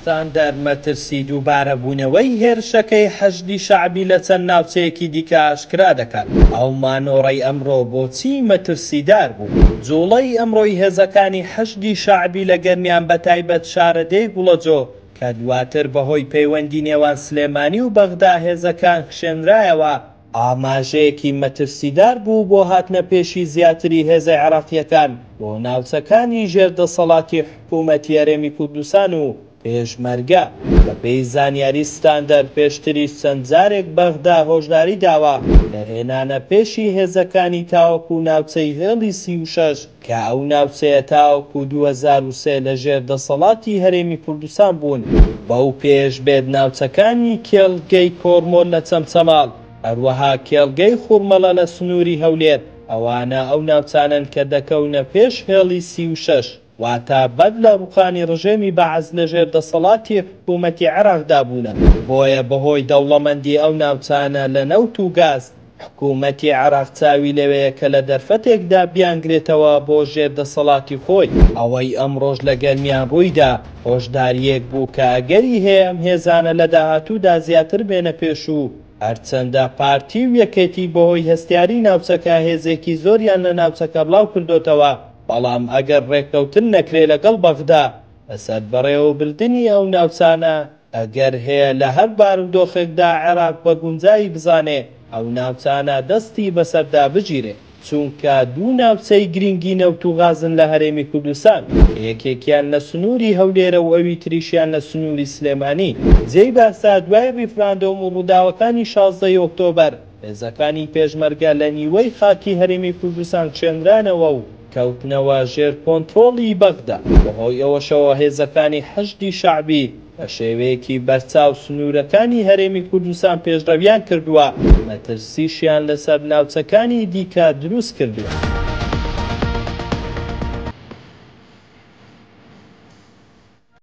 ستاندەر مەترسی دووبارەبوونەوەی هێرشەکەی حەشدی شەعبی لە چەند ناوچەیەکی دیکە ئاشکرا دەکات، ئەو مانۆڕەی ئەمڕۆ بۆچی مەترسیدار بوو؟ جوڵەی ئەمڕۆی هێزەکانی حەشدی شەعبی لە گەرمیان بەتایبەت شارەدێی گوڵەجۆ کە دواتر بەهۆی پەیوەندی نێوان سلێمانی و بەغدا هێزەکان کشێنرایەوە، ئاماژەیەکی مەترسیدار بوو بۆ هاتنە پێشی زیاتری هێزە عێراقییەکان بۆ ناوچەکانی ژێر دەسەڵاتی حکوومەتی هەرێمی کوردستان و پێشمەرگە. بەپێی زانیاری ستاندەر پێشتریش چەند جارێک بەغدا هۆشداری داوە لە هێنانە پێشی هێزەکانی تاوەکو ناوچەی هێڵی 36 کە ئەو ناوچەیە تاوەکو 2003 لە ژێر دەسەڵاتی هەرێمی کوردستان بوون، بەو پێیەش بێت ناوچەکانی کێڵگەی کۆرمۆر لە چەمچەماڵ، هەروەها کێڵگەی خورمەڵە لە سنووری هەولێر، ئەوانە ئەو ناوچانەن کە دەکەونە پێش هێڵی 36، واتە بەر لە ڕووخانی ڕژێمی بەعس لە ژێر دەسەڵاتی حکوومەتی عێراقدا بوونە، بۆیە بەهۆی دەوڵەمەندی ئەو ناوچانە لە نەوت و گاز، حکوومەتی عێراق چاوی لەوەیە کە لە دەرفەتێکدا بیانگرێتەوە بۆ ژێر دەسەڵاتی خۆی. ئەوەی ئەمڕۆش لە گەرمیان ڕوویدا، هۆشدارییەک بوو کە ئەگەری هەیە ئەم هێزانە لە داهاتوودا زیاتر بێنە پێش و هەرچەندە پارتی و یەکێتی بەهۆی هەستیاری ناوچەکە هێزێکی زۆریان لە ناوچەکە بڵاوکردۆتەوە، بەڵام ئەگەر ڕێککەوتن نەکرێ لەگەڵ بەغدا لەسەر بەڕێوەبردنی ئەو ناوچانە، ئەگەر هەیە لە هەر بارودۆخێکدا عێراق بە گونجاوی بزانێ ئەو ناوچانە دەستی بەسەردا بگیرێ، چونکە دوو ناوچەی گرینگی نەوت و غازن لە هەرێمی کوردستان کە یەکێکیان لە سنووری هەولێرە و ئەوی تریشیان لە سنووری سلێمانی. جێی باسە دوای ڕیفراندۆم و ڕووداوەکانی 16 ی ئۆکتۆبەر، هێزەکانی پێشمەرگە لە نیوەی خاکی هەرێمی کوردستان کشێنرانەوە و کەوتنەوە ژێر کۆنترۆڵی بەغدا، بەهۆی ئەوەشەوە هێزەکانی حەشدی شەعبی بە شێوەیەکی بەرچاو سنوورەکانی هەرێمی کوردستان پێشڕەویان کردووە، مەترسیشیان لەسەر ناوچەکانی دیکە دروست کردووە.